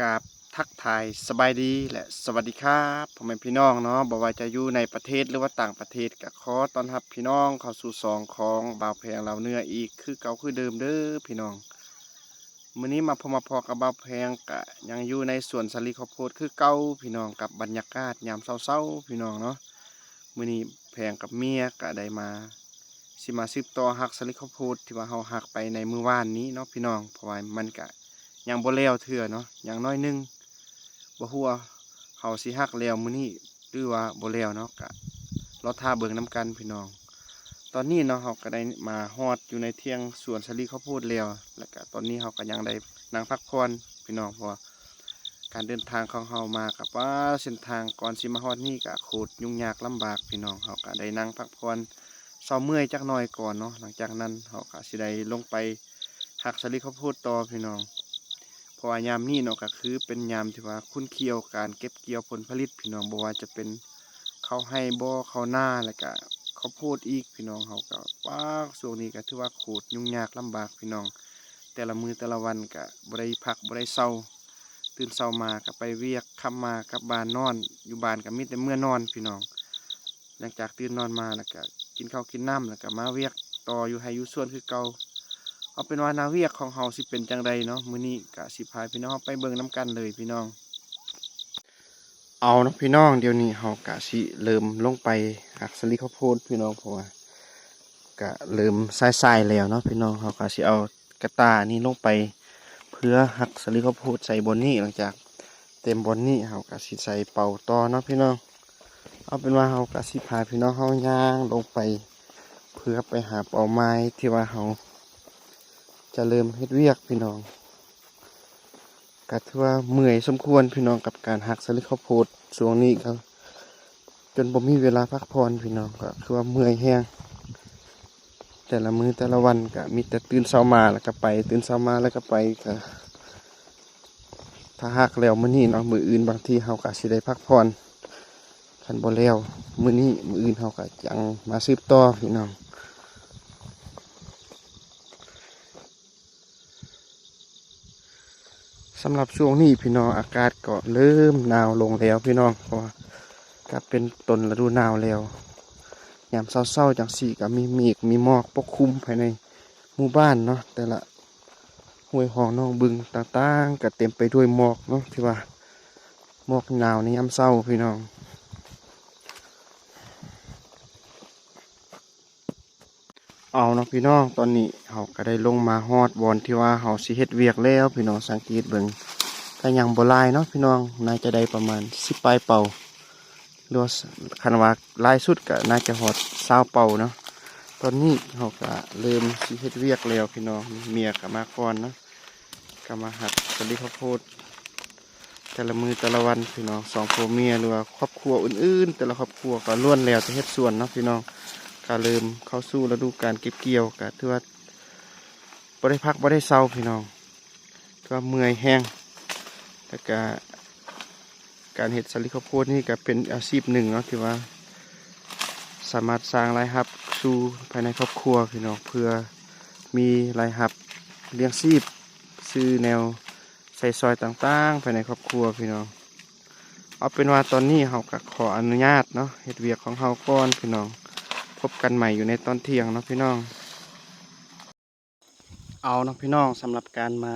ກາບທັກທາຍສະບາຍດີ ແລະ ສະຫວັດດີຄັບ ພໍ່ແມ່ພີ່ນ້ອງເນາະ, ບໍ່ວ່າຈະຢູ່ໃນປະເທດ ຫຼືວ່າຕ່າງປະເທດ ກໍຂໍຕ້ອນຮັບພີ່ນ້ອງເຂົ້າສູ່ຊ່ອງຂອງບ່າວແພງລາວເໜືອອີກຄືເກົ່າຄືເດີມເດີພີ່ນ້ອງ. ມື້ນີ້ມາພົບມາພໍ້ກັບບ່າວແພງ ກະຍັງຢູ່ໃນສວນສາລີເຂົ້າໂພດຄືເກົ່າພີ່ນ້ອງ, ກັບບັນຍາກາດຍາມເຊົ້າໆ ພີ່ນ້ອງເນາະ. ມື້ນີ້ແພງກັບເມຍກະໄດ້ມາ ຊິມາສືບຕໍ່ຮັກສາລີເຂົ້າໂພດທີ່ວ່າເຮົາຮັກໄປໃນມື້ວານນີ້ເນາະພີ່ນ້ອງ, ເພາະວ່າມັນກະຍັງບໍ່ແລ້ວເທື່ອເນາະ, ຍັງໜ້ອຍໜຶ່ງ. ບໍ່ຮູ້ວ່າເຮົາຊິຮັກແລ້ວມື້ນີ້ ຫຼືວ່າບໍ່ແລ້ວເນາະ, ກະລໍຖ້າເບິ່ງນຳກັນພີ່ນ້ອງ. ຕອນນີ້ເນາະ ເຮົາກໍໄດ້ມາຮອດຢູ່ໃນຖຽງສວນສາລີເຂົ້າໂພດແລ້ວ, ແລ້ວກະຕອນນີ້ເຮົາກໍຍັງໄດ້ນັ່ງພັກຜ່ອນພີ່ນ້ອງ, ເພາະວ່າການເດີນທາງຂອງເຮົາມາກັບ ວ່າ ເສັ້ນທາງກ່ອນຊິມາຮອດນີ້ກະໂຄດຫຍຸ້ງຍາກລຳບາກພີ່ນ້ອງ. ເຮົາກະໄດ້ນັ່ງພັກຜ່ອນເຊົາເມື່ອຍຈັກໜ້ອຍກ່ອນເນາະ, ຫຼັງຈາກນັ້ນເຮົາກະຊິໄດ້ລົງໄປຮັກສາລີເຂົ້າໂພດຕໍ່ພີ່ນ້ອງ. ເພາະວ່າຍາມນີ້ເນາະ ກໍຄືເປັນຍາມທີ່ວ່າຂຸ້ນຂ້ຽວການເກັບກ່ຽວຜົນຜະລິດພີ່ນ້ອງ, ບໍ່ວ່າຈະເປັນເຂົ້າໄຮ່ບໍ່ ເຂົ້ານາ ແລ້ວກະເຂົ້າໂພດອີກພີ່ນ້ອງ. ເຮົາກໍ ປາກ ຊ່ວງນີ້ກໍຖືວ່າໂຄດຫຍຸ້ງຍາກລຳບາກພີ່ນ້ອງ, ແຕ່ລະມື້ແຕ່ລະວັນກໍບໍ່ໄດ້ພັກບໍ່ໄດ້ເຊົາ, ຕື່ນເຊົ້າມາກໍໄປວຽກ, ຄ່ຳມາກັບບ້ານນອນ, ຢູ່ບ້ານກໍມີແຕ່ເມືອນອນພີ່ນ້ອງ. ຫຼັງຈາກຕື່ນນອນມາແລ້ວກະກິນເຂົ້າກິນນ້ຳ ແລ້ວກະມາວຽກຕໍ່ຢູ່ໄຮ່ຢູ່ສວນຄືເກົ່າ. ເອົາເປັນວ່າໜ້າວຽກຂອງເຮົາຊິເປັນຈັ່ງໃດເນາະ, ມື້ນີ້ກະຊິພາພີ່ນ້ອງເຮົາໄປເບິ່ງນຳກັນເລີຍພີ່ນ້ອງ. ເອົາເນາະພີ່ນ້ອງ, ດຽວນີ້ເຮົາກະຊິເລີ່ມລົງໄປຮັກສາລີເຂົ້າໂພດພີ່ນ້ອງ, ເພາະວ່າກະເລີ່ມສາຍໆແລ້ວເນາະພີ່ນ້ອງ. ເຮົາກະຊິເອົາ ກະຕ່ານີ້ລົງໄປເພື່ອຮັກສາລີເຂົ້າໂພດໃສ່ບ່ອນນີ້. ຫຼັງຈາກເຕັມບ່ອນນີ້ ເຮົາກະຊິໃສ່ເປົາຕໍ່ເນາະພີ່ນ້ອງ. ເອົາເປັນວ່າເຮົາກະຊິພາພີ່ນ້ອງເຮົາຍ່າງລົງໄປ ເພື່ອໄປຫາເປົ້າໝາຍທີ່ວ່າເຮົາຈະເລີ່ມເຮັດວຽກພີ່ນ້ອງ. ກະຖືວ່າເມື່ອຍສົມຄວນພີ່ນ້ອງ ກັບການຮັກສາລີເຂົ້າໂພດຊ່ວງນີ້ ກະຈົນບໍ່ມີເວລາພັກຜ່ອນພີ່ນ້ອງ, ກະຄືວ່າເມື່ອຍແຮງ. ແຕ່ລະມື້ແຕ່ລະວັນກະມີແຕ່ຕື່ນເຊົ້າມາແລ້ວກະໄປ, ຕື່ນເຊົ້າມາແລ້ວກະໄປ. ກະຖ້າຫາກແລ້ວມື້ນີ້ເນາະ, ມື້ອື່ນບາງທີເຮົາກະຊິໄດ້ພັກຜ່ອນ, ຄັນບໍ່ແລ້ວມື້ນີ້ ມື້ອື່ນເຮົາກະຍັງມາສືບຕໍ່ພີ່ນ້ອງ. ສຳລັບຊ່ວງນີ້ພີ່ນ້ອງ ອາກາດກໍເລີ່ມໜາວລົງແລ້ວພີ່ນ້ອງ, ເພາະວ່າກໍເປັນຕົ້ນລະດູໜາວແລ້ວ. ຍາມເຊົ້າໆຈັ່ງຊີ້ກໍມີເມກມີໝອກປົກຄຸມພາຍໃນໝູ່ບ້ານເນາະ, ແຕ່ລະຫ້ວຍຮ່ອງໜອງບຶງຕ່າງໆກໍເຕັມໄປດ້ວຍໝອກເນາະ, ຖືວ່າໝອກໜາວໃນຍາມເຊົ້າພີ່ນ້ອງ. ເອົາເນາະພີ່ນ້ອງ, ຕອນນີ້ເຮົາກໍໄດ້ລົງມາຮອດບ່ອນທີ່ວ່າເຮົາຊິເຮັດວຽກແລ້ວພີ່ນ້ອງ. ສັງເກດເບິ່ງ ກໍຍັງບໍ່ຫຼາຍເນາະພີ່ນ້ອງ, ໜ້າຈະໄດ້ປະມານສິບປາຍເປົາ ຫຼືວ່າ ຄັນວ່າຫຼາຍສຸດກໍໜ້າຈະຮອດຊາວເປົາເນາະ. ຕອນນີ້ເຮົາກໍເລີ່ມຊິເຮັດວຽກແລ້ວພີ່ນ້ອງ, ເມຍກໍມາກ່ອນເນາະ, ກໍມາຮັກສາລີເຂົ້າໂພດ ແຕ່ລະມື້ແຕ່ລະວັນພີ່ນ້ອງ, ສອງຜົວເມຍ ຫຼືວ່າຄອບຄົວອື່ນໆ ແຕ່ລະຄອບຄົວກໍລ້ວນແລ້ວແຕ່ເຮັດສວນເນາະພີ່ນ້ອງ. ກໍເລີ່ມເຂົ້າສູ່ລະດູການເກັບກ່ຽວ, ກໍຖືວ່າບໍ່ໄດ້ພັກບໍ່ໄດ້ເຊົາພີ່ນ້ອງ, ຖືວ່າເມື່ອຍແຮງ. ແລ້ວກໍການເຮັດສາລີເຂົ້າໂພດນີ້ກໍເປັນອາຊີບໜຶ່ງເນາະ ທີ່ວ່າສາມາດສ້າງລາຍຮັບສູ່ພາຍໃນຄອບຄົວພີ່ນ້ອງ, ເພື່ອມີລາຍຮັບລ້ຽງຊີບ ຊື້ແນວ ໃຊ້ສອຍຕ່າງໆພາຍໃນຄອບຄົວພີ່ນ້ອງ. ເອົາເປັນວ່າຕອນນີ້ເຮົາກໍຂໍອະນຸຍາດເນາະ ເຮັດວຽກຂອງເຮົາກ່ອນພີ່ນ້ອງ, ພົບກັນໃໝ່ຢູ່ໃນຕອນທ່ຽງເນາະພີ່ນ້ອງ. ເອົາເນາະພີ່ນ້ອງ, ສຳລັບການມາ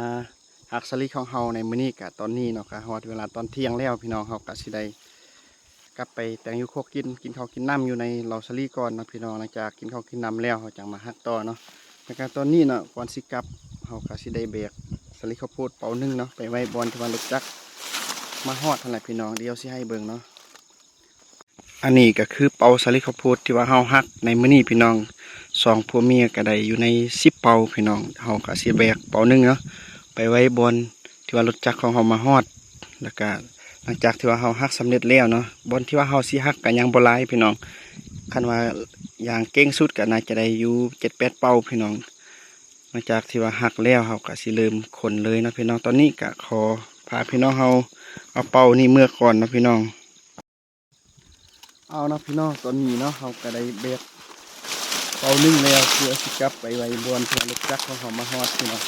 ຮັກສາລີຂອງເຮົາໃນມື້ນີ້ ກະຕອນນີ້ເນາະ ກະຮອດເວລາຕອນທ່ຽງແລ້ວພີ່ນ້ອງ, ເຮົາກະຊິໄດ້ ກັບໄປແຕ່ງຢູ່ຄົກກິນ ກິນເຂົ້າກິນນ້ຳຢູ່ໃນເລົ້າສາລີກ່ອນເນາະພີ່ນ້ອງ. ຫຼັງຈາກກິນເຂົ້າກິນນ້ຳແລ້ວ ເຮົາຈັ່ງມາຮັກຕໍ່ເນາະ. ແລ້ວກະຕອນນີ້ເນາະ ກ່ອນຊິກັບ ເຮົາກະຊິໄດ້ແບກສາລີເຂົ້າໂພດເປົາໜຶ່ງເນາະ ໄປໄວ້ບ່ອນທີ່ວ່າລົດຈັກມາຮອດຫັ້ນແຫຼະພີ່ນ້ອງ, ດຽວຊິໃຫ້ເບິ່ງເນາະ. ອັນນີ້ກະຄືເປົາສາລີເຂົ້າໂພດທີ່ວ່າເຮົາຮັກໃນມື້ນີ້ພີ່ນ້ອງ, ສອງຜົວເມຍກະໄດ້ຢູ່ໃນສິບເປົາພີ່ນ້ອງ. ເຮົາກະຊິແບກເປົາໜຶ່ງເນາະ ໄປໄວ້ບ່ອນທີ່ວ່າລົດຈັກຂອງເຮົາມາຮອດ. ແລ້ວກະຫຼັງຈາກທີ່ວ່າເຮົາຮັກສຳເລັດແລ້ວເນາະ, ບ່ອນທີ່ວ່າເຮົາຊິຮັກກະຍັງບໍ່ຫຼາຍພີ່ນ້ອງ, ຄັນວ່າຢ່າງເກັ່ງສຸດກະໜ້າຈະໄດ້ຢູ່ເຈັດແປດເປົາພີ່ນ້ອງ. ຫຼັງຈາກທີ່ວ່າຮັກແລ້ວ ເຮົາກະຊິເລີ່ມຂົນເລີຍເນາະພີ່ນ້ອງ. ຕອນນີ້ກະຂໍພາພີ່ນ້ອງເຮົາເອົາເປົານີ້ເມືອກ່ອນເນາະພີ່ນ້ອງ. ເອົາເນາະພີ່ນ້ອງ, ຕອນນີ້ເນາະ ເຮົາກະໄດ້ແບກເປົາໜຶ່ງແລ້ວ ເພື່ອຊິກັບໄປໄວ້ບ່ອນທີ່ວ່າລົດຈັກຂອງເຮົາມາຮອດພີ່ນ້ອງ.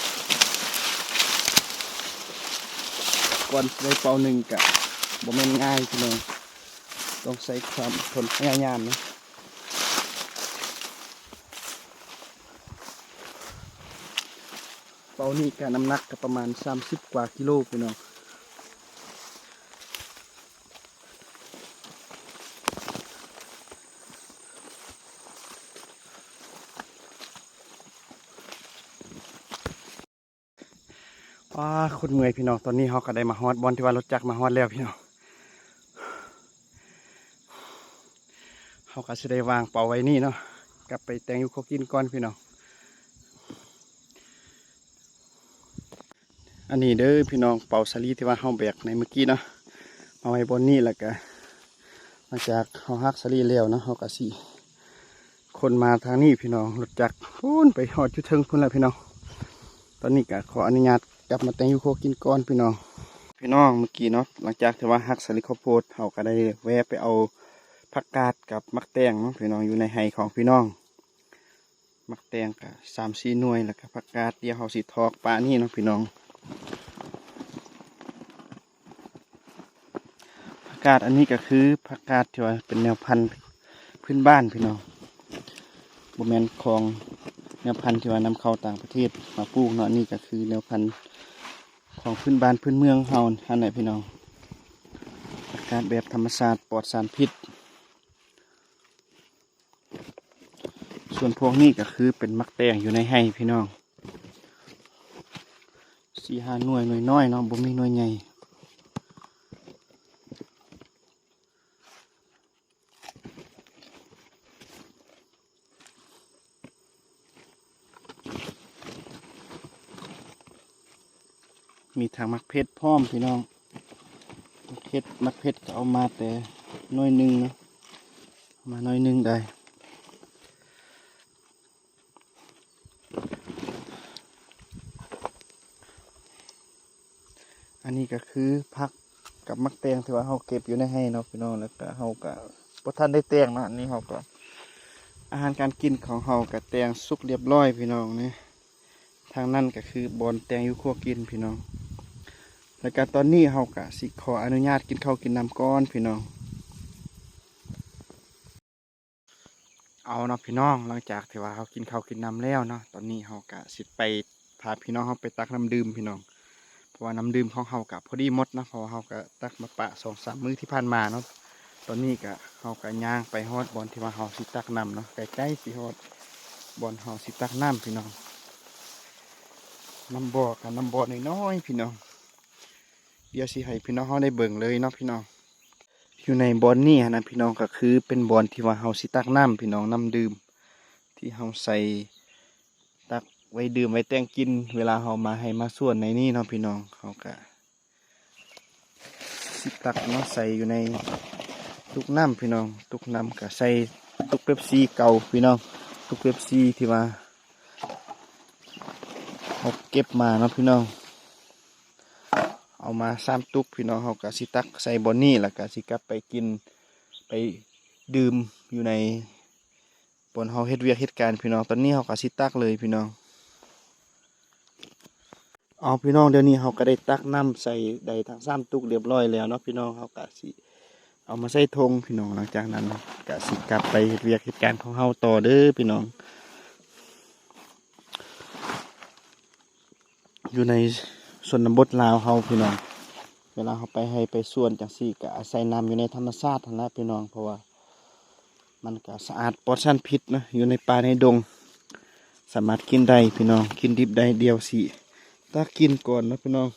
ກວ່າຊິໄດ້ເປົ້າໜຶ່ງກະບໍ່ແມ່ນງ່າຍພີ່ນ້ອງ, ຕ້ອງໃຊ້ຄວາມອົດທົນພະຍາຍາມເນາະ. ເປົ້ານີ້ກະນ້ຳໜັກກະປະມານສາມສິບກວ່າກິໂລພີ່ນ້ອງ. ອ້າ ໂຄດເມື່ອຍພີ່ນ້ອງ. ຕອນນີ້ເຮົາກະໄດ້ມາຮອດບ່ອນທີ່ວ່າລົດຈັກມາຮອດແລ້ວພີ່ນ້ອງ. ເຮົາກະຊິໄດ້ວາງເປົາໄວ້ນີ້ເນາະ, ກັບໄປແຕ່ງຢູ່ຄົວກິນກ່ອນພີ່ນ້ອງ. ອັນນີ້ເດີພີ່ນ້ອງ ເປົາສາລີທີ່ວ່າເຮົາແບກໃນມື້ກີ້ເນາະ ມາໄວ້ບ່ອນນີ້. ແລ້ວກະຫຼັງຈາກເຮົາຮັກສາລີແລ້ວເນາະ ເຮົາກະຊິຂົນມາທາງນີ້ພີ່ນ້ອງ, ລົດຈັກພຸ້ນໄປຮອດຢູ່ເທິງພຸ້ນແລ້ວພີ່ນ້ອງ. ຕອນນີ້ກະຂໍອະນຸຍາດກັບມາແຕ່ງຢູ່ຄົວກິນກ່ອນພີ່ນ້ອງ. ພີ່ນ້ອງ ມື້ກີ້ເນາະ ຫຼັງຈາກທີ່ວ່າຮັກສາລີເຂົ້າໂພດ ເຮົາກະໄດ້ແວ່ໄປເອົາຜັກກາດກັບໝາກແຕງເນາະພີ່ນ້ອງ ຢູ່ໃນໄຮ່ຂອງພີ່ນ້ອງ. ໝາກແຕງກະສາມສີ່ໜ່ວຍ ແລ້ວກະຜັກກາດ ດຽວເຮົາຊິຖອກປະນີ້ເນາະພີ່ນ້ອງ. ຜັກກາດອັນນີ້ກະຄືຜັກກາດທີ່ວ່າເປັນແນວພັນພື້ນບ້ານພີ່ນ້ອງ, ບໍ່ແມ່ນຂອງແນວພັນທີ່ວ່ານຳເຂົ້າຕ່າງປະເທດມາປູກເນາະ. ອັນນີ້ກະຄືແນວພັນຂອງພື້ນບ້ານພື້ນເມືອງເຮົາຫັ້ນແຫຼະພີ່ນ້ອງ, ຜັກກາດແບບທຳມະຊາດປອດສານພິດ. ສ່ວນພວກນີ້ກະຄືເປັນໝາກແຕງຢູ່ໃນໄຮ່ພີ່ນ້ອງ, ສີ່ຫ້າໜ່ວຍ ໜ່ວຍນ້ອຍເນາະ ບໍ່ມີໜ່ວຍໃຫຍ່. ມີທັງໝາກເຜັດພ້ອມພີ່ນ້ອງ, ໝາກເຜັດ ໝາກເຜັດກະເອົາມາແຕ່ໜ້ອຍໜຶ່ງເນາະ, ເອົາມາໜ້ອຍໜຶ່ງໄດ້. ອັນນີ້ກະຄືຜັກກັບໝາກແຕງທີ່ວ່າເຮົາເກັບຢູ່ໃນໄຮ່ເນາະພີ່ນ້ອງ, ແລ້ວກະເຮົາກະບໍ່ທັນໄດ້ແຕ່ງເນາະ. ອັນນີ້ເຮົາກະ ອາຫານການກິນຂອງເຮົາກະແຕ່ງສຸກລຽບລ້ອຍພີ່ນ້ອງເນາະ. ທາງນັ້ນກະຄືບ່ອນແຕ່ງຢູ່ຄົວກິນພີ່ນ້ອງ. ແລ້ວກະຕອນນີ້ເຮົາກະຊິຂໍອະນຸຍາດກິນເຂົ້າກິນນ້ຳກ່ອນພີ່ນ້ອງ. ເອົາເນາະພີ່ນ້ອງ, ຫຼັງຈາກທີ່ວ່າເຮົາກິນເຂົ້າກິນນ້ຳແລ້ວເນາະ, ຕອນນີ້ເຮົາກະຊິໄປພາພີ່ນ້ອງເຮົາໄປຕັກນ້ຳດື່ມພີ່ນ້ອງ, ເພາະວ່ານ້ຳດື່ມຂອງເຮົາກະພໍດີໝົດເນາະ, ເພາະວ່າເຮົາກະຕັກມາປະສອງສາມມື້ທີ່ຜ່ານມາເນາະ. ຕອນນີ້ກະ ເຮົາກະຍ່າງໄປຮອດບ່ອນທີ່ວ່າເຮົາຊິຕັກນ້ຳເນາະ, ໃກ້ໆຊິຮອດບ່ອນເຮົາຊິຕັກນ້ຳພີ່ນ້ອງ. ນ້ຳບໍ່ກະນ້ຳບໍ່ນ້ອຍໆພີ່ນ້ອງ, ດຽວຊິໃຫ້ພີ່ນ້ອງເຮົາໄດ້ເບິ່ງເລີຍເນາະພີ່ນ້ອງ. ຢູ່ໃນບ່ອນນີ້ຫັ້ນນະພີ່ນ້ອງ ກະຄືເປັນບ່ອນທີ່ວ່າເຮົາຊິຕັກນ້ຳພີ່ນ້ອງ, ນ້ຳດື່ມທີ່ເຮົາໃສ່ຕັກໄວ້ດື່ມໄວ້ແຕ່ງກິນ ເວລາເຮົາມາໄຮ່ມາສວນໃນນີ້ເນາະພີ່ນ້ອງ. ເຮົາກະຊິຕັກມາໃສ່ຢູ່ໃນຕຸກນ້ຳພີ່ນ້ອງ, ຕຸກນ້ຳກະໃສ່ຕຸກເປັບຊີເກົ່າພີ່ນ້ອງ, ຕຸກເປັບຊີທີ່ວ່າເຮົາເກັບມາເນາະພີ່ນ້ອງ. ເອົາມາສາມຕຸກພີ່ນ້ອງ, ເຮົາກະຊິຕັກໃສ່ບ່ອນນີ້ ແລ້ວກະຊິກັບໄປກິນໄປດື່ມຢູ່ໃນບ່ອນເຮົາເຮັດວຽກເຮັດການພີ່ນ້ອງ. ຕອນນີ້ເຮົາກະຊິຕັກເລີຍພີ່ນ້ອງ. ເອົາພີ່ນ້ອງ, ດຽວນີ້ເຮົາກະໄດ້ຕັກນ້ຳໃສ່ໄດ້ທັງສາມຕຸກລຽບລ້ອຍແລ້ວເນາະພີ່ນ້ອງ, ເຮົາກະຊິເອົາມາໃສ່ຖົງພີ່ນ້ອງ. ຫຼັງຈາກນັ້ນກະຊິກັບໄປເຮັດວຽກເຮັດການຂອງເຮົາຕໍ່ເດີພີ່ນ້ອງ. ຢູ່ໃນຊົນນະບົດລາວເຮົາພີ່ນ້ອງ, ເວລາເຮົາໄປໄຮ່ໄປສວນຈັ່ງຊີ້ ກະອາໄສນ້ຳຢູ່ໃນທຳມະຊາດຫັ້ນລະພີ່ນ້ອງ, ເພາະວ່າມັນກະສະອາດປອດສານພິດເນາະ, ຢູ່ໃນປ່າໃນດົງ ສາມາດກິນໄດ້ພີ່ນ້ອງ, ກິນດິບໄດ້. ດຽວຊິຕັກກິນກ່ອນເນາະພີ່ນ້ອງ.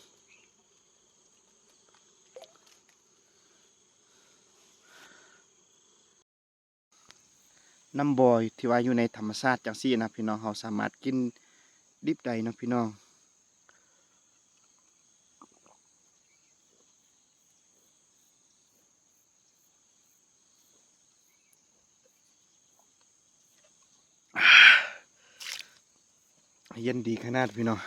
ນ້ຳບໍ່ທີ່ວ່າຢູ່ໃນທຳມະຊາດຈັ່ງຊີ້ນະພີ່ນ້ອງ, ເຮົາສາມາດກິນດິບໄດ້ເນາະພີ່ນ້ອງ. ເຢັນດີຂະໜາດພີ່ນ້ອງ.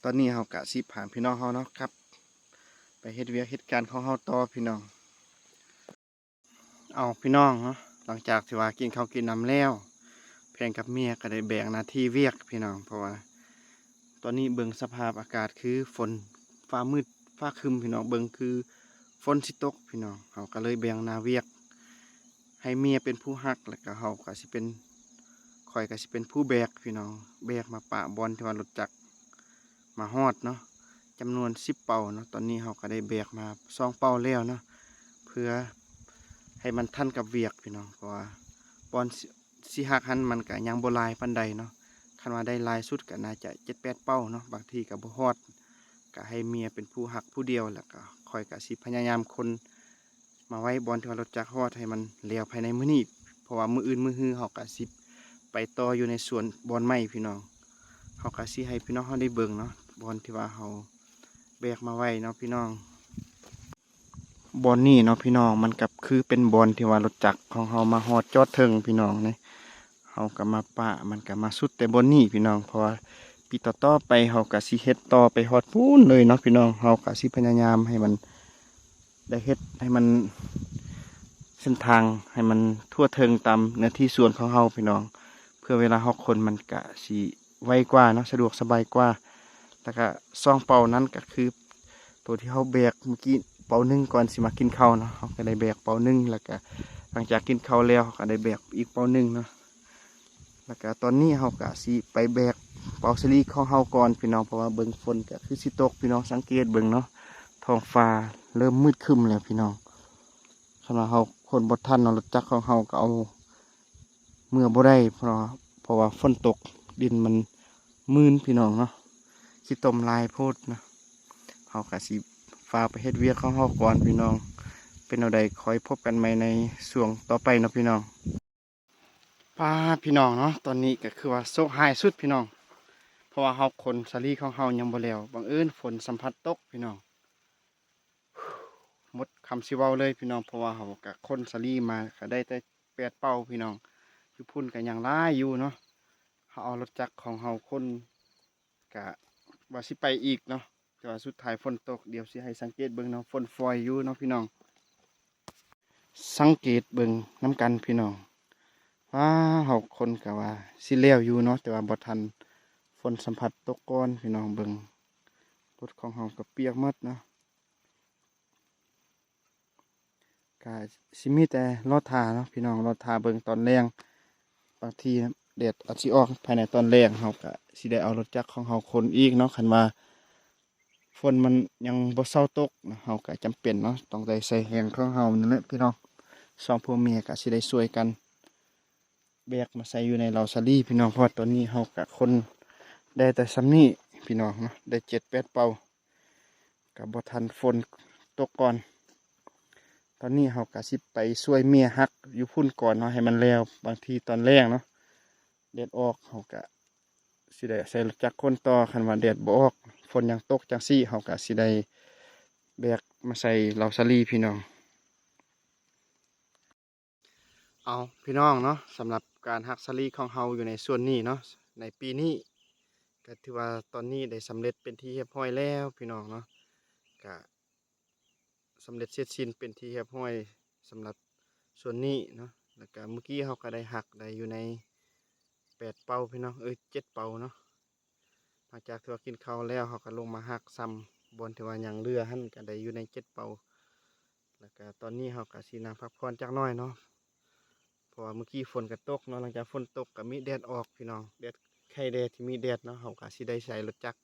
ຕອນນີ້ເຮົາກະຊິພາພີ່ນ້ອງເຮົາເນາະ ກັບໄປເຮັດວຽກເຮັດການຂອງເຮົາຕໍ່ພີ່ນ້ອງ. ເອົາພີ່ນ້ອງເນາະ, ຫຼັງຈາກທີ່ວ່າກິນເຂົ້າກິນນ້ຳແລ້ວ ແພງກັບເມຍກະໄດ້ແບ່ງໜ້າທີ່ວຽກພີ່ນ້ອງ, ເພາະວ່າ ຕອນນີ້ເບິ່ງສະພາບອາກາດຄືຝົນ ຟ້າມືດຟ້າຄຶ້ມພີ່ນ້ອງ ເບິ່ງຄືຝົນຊິຕົກພີ່ນ້ອງ. ເຮົາກໍເລີຍແບ່ງໜ້າວຽກໃຫ້ເມຍເປັນຜູ້ຫັກ ແລ້ວກໍເຮົາກໍຊິເປັນ ຂ້ອຍກໍຊິເປັນຜູ້ແບກພີ່ນ້ອງ ແບກມາປະບ່ອນທີ່ວ່າລົດຈັກມາຮອດເນາະ ຈຳນວນສິບເປົາເນາະ. ຕອນນີ້ເຮົາກໍໄດ້ແບກມາສອງເປົາແລ້ວເນາະ ເພື່ອໃຫ້ມັນທັນກັບວຽກພີ່ນ້ອງ ເພາະວ່າບ່ອນ ຊິຫັກຫັ້ນມັນກະຍັງບໍ່ຫຼາຍປານໃດເນາະ. ຄັນວ່າໄດ້ຫຼາຍສຸດກະໜ້າຈະເຈັດແປດເປົາເນາະ ບາງທີກະບໍ່ຮອດ. ກະໃຫ້ເມຍເປັນຜູ້ຫັກຜູ້ດຽວ ແລ້ວກະຂ້ອຍກະຊິພະຍາຍາມຂົນມາໄວ້ບ່ອນທີ່ວ່າລົດຈັກຮອດໃຫ້ມັນແລ້ວພາຍໃນມື້ນີ້ ເພາະວ່າມື້ອື່ນມື້ຮືເຮົາກະຊິໄປຕໍ່ຢູ່ໃນສວນບ່ອນໃໝ່ພີ່ນ້ອງ. ເຮົາກະຊິໃຫ້ພີ່ນ້ອງເຮົາໄດ້ເບິ່ງເນາະ ບ່ອນທີ່ວ່າເຮົາແບກມາໄວ້ເນາະພີ່ນ້ອງ. ບ່ອນນີ້ເນາະພີ່ນ້ອງ ມັນກໍຄືເປັນບ່ອນທີ່ວ່າລົດຈັກຂອງເຮົາມາຮອດຈອດເທິງພີ່ນ້ອງນີ້ ເຮົາກໍມາປະ ມັນກໍມາສຸດແຕ່ບ່ອນນີ້ພີ່ນ້ອງ ເພາະວ່າປີຕໍ່ໆໄປເຮົາກໍຊິເຮັດຕໍ່ໄປຮອດພຸ້ນເລີຍເນາະພີ່ນ້ອງ. ເຮົາກໍຊິພະຍາຍາມໃຫ້ມັນ ໄດ້ເຮັດໃຫ້ມັນ ເສັ້ນທາງໃຫ້ມັນທົ່ວເຖິງຕາມເນື້ອທີ່ສວນຂອງເຮົາພີ່ນ້ອງ ເພື່ອເວລາເຮົາຂົນມັນກະຊິໄວກວ່າເນາະ ສະດວກສະບາຍກວ່າ. ແລ້ວກະສອງເປົານັ້ນກະຄືໂຕທີ່ເຮົາແບກມື້ກີ້ເປົາໜຶ່ງ ກ່ອນຊິມາກິນເຂົ້າເນາະ ເຮົາກະໄດ້ແບກເປົາໜຶ່ງ ແລ້ວກະຫຼັງຈາກກິນເຂົ້າແລ້ວເຮົາກະໄດ້ແບກອີກເປົາໜຶ່ງເນາະ. ແລ້ວກະຕອນນີ້ເຮົາກະຊິໄປແບກເປົາສາລີຂອງເຮົາກ່ອນພີ່ນ້ອງ ເພາະວ່າເບິ່ງຝົນກະຄືຊິຕົກພີ່ນ້ອງ. ສັງເກດເບິ່ງເນາະ ທ້ອງຟ້າເລີ່ມມືດຄຶ້ມແລ້ວພີ່ນ້ອງ. ຄັນວ່າເຮົາຂົນບໍ່ທັນເນາະ ລົດຈັກຂອງເຮົາກໍເອົາເມືອບໍ່ໄດ້ ເພາະ ເພາະວ່າຝົນຕົກ ດິນມັນມື່ນພີ່ນ້ອງເນາະ ຂີ້ຕົມຫຼາຍໂພດເນາະ. ເຮົາກໍຊິຟ້າວໄປເຮັດວຽກຂອງເຮົາກ່ອນພີ່ນ້ອງ. ເປັນແນວໃດຄ່ອຍພົບກັນໃໝ່ໃນຊ່ວງຕໍ່ໄປເນາະພີ່ນ້ອງ. ປ້າ ພີ່ນ້ອງເນາະ ຕອນນີ້ກໍຄືວ່າໂຊກຮ້າຍສຸດພີ່ນ້ອງ ເພາະວ່າເຮົາຂົນສາລີຂອງເຮົາຍັງບໍ່ແລ້ວ ບັງເອີນຝົນສຳພັດຕົກພີ່ນ້ອງ. ໝົດຄຳຊິເວົ້າເລີຍພີ່ນ້ອງ ເພາະວ່າເຮົາກະຂົນສາລີມາກະໄດ້ແຕ່ແປດເປົາພີ່ນ້ອງ. ຢູ່ພຸ້ນກະຍັງຫຼາຍຢູ່ເນາະ ເຮົາເອົາລົດຈັກຂອງເຮົາຂົນກະວ່າຊິໄປອີກເນາະ ແຕ່ວ່າສຸດທ້າຍຝົນຕົກ. ດຽວຊິໃຫ້ສັງເກດເບິ່ງເນາະ ຝົນຝອຍຢູ່ເນາະພີ່ນ້ອງ. ສັງເກດເບິ່ງນຳກັນພີ່ນ້ອງ. ວ້າ ເຮົາຂົນກະວ່າຊິແລ້ວຢູ່ເນາະ ແຕ່ວ່າບໍ່ທັນ ຝົນສຳພັດຕົກກ່ອນພີ່ນ້ອງ. ເບິ່ງ ລົດຂອງເຮົາກະປຽກໝົດເນາະ. ກະຊິມີແຕ່ລໍຖ້າເນາະພີ່ນ້ອງ ລໍຖ້າເບິ່ງຕອນແລງ. ບາງທີແດດອາດຊິອອກພາຍໃນຕອນແລງ ເຮົາກະຊິໄດ້ເອົາລົດຈັກຂອງເຮົາຂົນອີກເນາະ. ຄັນວ່າຝົນມັນຍັງບໍ່ເຊົາຕົກເນາະ ເຮົາກະຈຳເປັນເນາະ ຕ້ອງໄດ້ໃຊ້ແຮງຂອງເຮົານີ້ແຫຼະພີ່ນ້ອງ. ສອງຜົວເມຍກະຊິໄດ້ຊ່ວຍກັນ ແບກມາໃສ່ຢູ່ໃນເລົາສາລີພີ່ນ້ອງ ເພາະວ່າຕອນນີ້ເຮົາກະຂົນໄດ້ແຕ່ສ່ຳນີ້ພີ່ນ້ອງເນາະ ໄດ້ເຈັດແປດເປົາ ກະບໍ່ທັນຝົນຕົກກ່ອນ. ຕອນນີ້ເຮົາກະຊິໄປຊ່ວຍເມຍຫັກຢູ່ພຸ້ນກ່ອນເນາະ ໃຫ້ມັນແລ້ວ ບາງທີຕອນແລງເນາະ ແດດອອກ ເຮົາກະຊິໄດ້ໃຊ້ລົດຈັກຂົນຕໍ່. ຄັນວ່າແດດບໍ່ອອກ ຝົນຍັງຕົກຈັ່ງຊີ້ ເຮົາກະຊິໄດ້ແບກມາໃສ່ເລົາສາລີພີ່ນ້ອງ. ເອົາ ພີ່ນ້ອງເນາະ ສຳລັບການຫັກສາລີຂອງເຮົາຢູ່ໃນຊ່ວງນີ້ເນາະ ໃນປີນີ້ ກະຖືວ່າຕອນນີ້ໄດ້ສຳເລັດເປັນທີ່ຮຽບຮ້ອຍແລ້ວພີ່ນ້ອງເນາະ. ກະສຳເລັດເສັດສິ້ນເປັນທີ່ຮຽບຮ້ອຍສຳລັບສ່ວນນີ້ເນາະ. ແລ້ວກະມື້ກີ້ເຮົາກະໄດ້ຫັກໄດ້ຢູ່ໃນແປດເປົາພີ່ນ້ອງ ເອີຍ ເຈັດເປົາເນາະ. ຫຼັງຈາກທີ່ວ່າກິນເຂົ້າແລ້ວ ເຮົາກໍລົງມາຫັກຊ້ຳ ບ່ອນທີ່ວ່າຍັງເຫຼືອຫັ້ນ ກໍໄດ້ຢູ່ໃນເຈັດເປົາ ແລ້ວກໍຕອນນີ້ເຮົາກໍຊິນັ່ງພັກຜ່ອນຈັກໜ້ອຍເນາະ ເພາະວ່າມື້ກີ້ຝົນກໍຕົກເນາະ. ຫຼັງຈາກຝົນຕົກກໍມີແດດອອກພີ່ນ້ອງ ແດດ ໄຄແດ່ທີ່ມີແດດເນາະ. ເຮົາກໍຊິໄດ້ໃຊ້ລົດຈັກ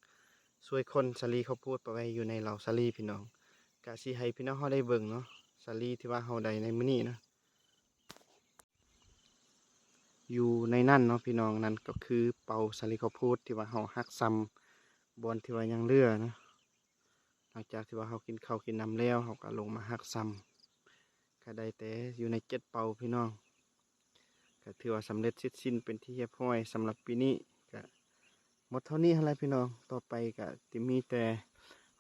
ຊ່ວຍຂົນສາລີເຂົ້າໂພດໄປໄວ້ຢູ່ໃນເລົາສາລີພີ່ນ້ອງ. ກໍຊິໃຫ້ພີ່ນ້ອງເຮົາໄດ້ເບິ່ງເນາະ ສາລີທີ່ວ່າເຮົາໄດ້ໃນມື້ນີ້ເນາະ. ຢູ່ໃນນັ້ນເນາະພີ່ນ້ອງ ນັ້ນກໍຄືເປົາສາລີເຂົ້າໂພດທີ່ວ່າເຮົາຫັກຊ້ຳ ບ່ອນທີ່ວ່າຍັງເຫຼືອເນາະ. ຫຼັງຈາກທີ່ວ່າເຮົາກິນເຂົ້າກິນນ້ຳແລ້ວ ເຮົາກໍລົງມາຫັກຊ້ຳ ກໍໄດ້ແຕ່ຢູ່ໃນເຈັດເປົາພີ່ນ້ອງ. ກໍຖືວ່າສຳເລັດເສັດສິ້ນເປັນທີ່ຮຽບຮ້ອຍສຳລັບປີນີ້ ກໍ ໝົດເທົ່ານີ້ຫັ້ນແຫຼະພີ່ນ້ອງ. ຕໍ່ໄປກະຊິມີແຕ່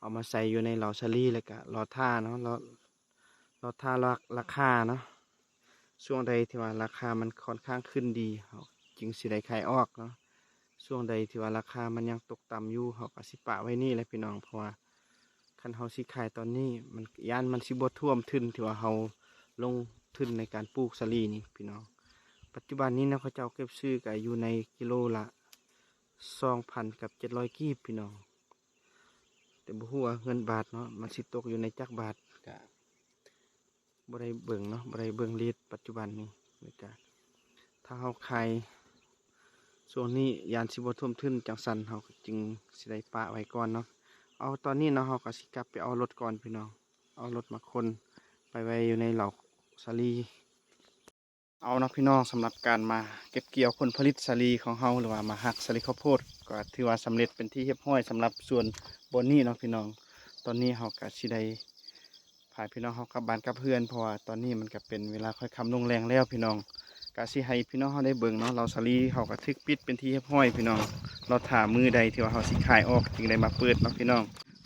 ເອົາມາໃສ່ຢູ່ໃນເລົາສາລີ ແລ້ວກະລໍຖ້າເນາະ ລໍ ລໍຖ້າລາ ລາຄາເນາະ. ຊ່ວງໃດທີ່ວ່າລາຄາມັນຄ່ອນຂ້າງຂຶ້ນດີ ເຮົາຈຶ່ງຊິໄດ້ຂາຍອອກເນາະ. ຊ່ວງໃດທີ່ວ່າລາຄາມັນຍັງຕົກຕ່ຳຢູ່ ເຮົາກະຊິປະໄວ້ນີ້ແຫຼະພີ່ນ້ອງ ເພາະວ່າຄັນເຮົາຊິຂາຍຕອນນີ້ ມັນ ຢ້ານມັນຊິບໍ່ຖ້ວມທຶນທີ່ວ່າເຮົາລົງທຶນໃນການປູກສາລີນີ້ພີ່ນ້ອງ. ປັດຈຸບັນນີ້ເນາະ ເຂົາເຈົ້າເກັບຊື້ກະຢູ່ໃນກິໂລລະ ສອງພັນກັບເຈັດຮ້ອຍກີບພີ່ນ້ອງ. ແຕ່ບໍ່ຮູ້ວ່າເງິນບາດເນາະ ມັນຊິຕົກຢູ່ໃນຈັກບາດ ກະບໍ່ໄດ້ເບິ່ງເນາະ ບໍ່ໄດ້ເບິ່ງເຣດປັດຈຸບັນນີ້. ແລ້ວກະຖ້າເຮົາຂາຍຊ່ວງນີ້ ຢ້ານຊິບໍ່ຖ້ວມທຶນ ຈັ່ງຊັ້ນເຮົາກໍຈຶ່ງຊິໄດ້ປະໄວ້ກ່ອນເນາະ. ເອົາ ຕອນນີ້ເນາະ ເຮົາກໍຊິກັບໄປເອົາລົດກ່ອນພີ່ນ້ອງ ເອົາລົດມາຂົນໄປໄວ້ຢູ່ໃນເຫຼົ່າສາລີ. ເອົາເນາະພີ່ນ້ອງ ສຳລັບການມາເກັບກ່ຽວຜົນຜະລິດສາລີຂອງເຮົາ ຫຼືວ່າມາຫັກສາລີເຂົ້າໂພດ ກໍຖືວ່າສຳເລັດເປັນທີ່ຮຽບຮ້ອຍສຳລັບສວນບ່ອນນີ້ເນາະພີ່ນ້ອງ. ຕອນນີ້ເຮົາກໍຊິໄດ້ພາພີ່ນ້ອງເຮົາກັບບ້ານກັບເຮືອນ ເພາະວ່າຕອນນີ້ມັນກໍເປັນເວລາຄ່ອຍຄ່ຳລົງແລງແລ້ວພີ່ນ້ອງ. ກໍຊິໃຫ້ພີ່ນ້ອງເຮົາໄດ້ເບິ່ງເນາະ ເຫຼົ່າສາລີເຮົາກໍຖືກປິດເປັນທີ່ຮຽບຮ້ອຍພີ່ນ້ອງ. ລໍຖ້າມື້ໃດທີ່ວ່າເຮົາຊິຂາຍອອກຈຶ່ງໄດ້ມາເປີດເນາະພີ່ນ້ອງ.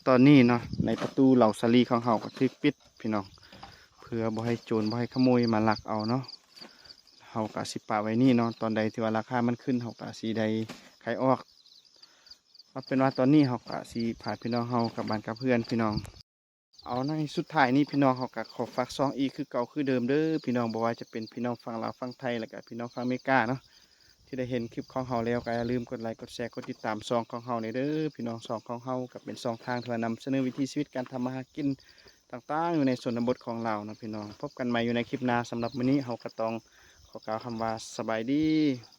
ຕອນນີ້ເນາະ ໃນປະຕູເຫຼົ່າສາລີຂອງເຮົາກໍຖືກປິດພີ່ນ້ອງ ເພື່ອບໍ່ໃຫ້ໂຈນບໍ່ໃຫ້ຂະໂມຍມາລັກເອົາເນາະ. ເຮົາກະຊິປະໄວ້ນີ້ເນາະ ຕອນໃດທີ່ວ່າລາຄາມັນຂຶ້ນ ເຮົາກະຊິໄດ້ຂາຍອອກ. ເອົາເປັນວ່າຕອນນີ້ເຮົາກະຊິພາພີ່ນ້ອງເຮົາກັບບ້ານກັບເຮືອນພີ່ນ້ອງ. ເອົາ ໃນສຸດທ້າຍນີ້ພີ່ນ້ອງ ເຮົາກະຂໍຝາກຊ່ອງອີກຄືເກົ່າຄືເດີມເດີພີ່ນ້ອງ. ບໍ່ວ່າຈະເປັນພີ່ນ້ອງຝັ່ງລາວຝັ່ງໄທ ແລ້ວກະພີ່ນ້ອງຝັ່ງອາເມລິກາເນາະ ທີ່ໄດ້ເຫັນຄລິບຂອງເຮົາແລ້ວ ກໍຢ່າລືມກົດໄລ ກົດແຊ ກົດຕິດຕາມຊ່ອງຂອງເຮົາແດ່ເດີພີ່ນ້ອງ. ຊ່ອງຂອງເຮົາກໍເປັນຊ່ອງທາງທີ່ວ່ານຳສະເໜີວິຖີຊີວິດການທຳມາຫາກິນຕ່າງໆ ຢູ່ໃນຊົນນະບົດຂອງລາວເນາະພີ່ນ້ອງ. ພົບກັນໃໝ່ຢູ່ໃນຄລິບໜ້າ. ສຳລັບມື້ນີ້ເຮົາກໍຕ້ອງຂໍກ່າວຄຳວ່າສະບາຍດີ.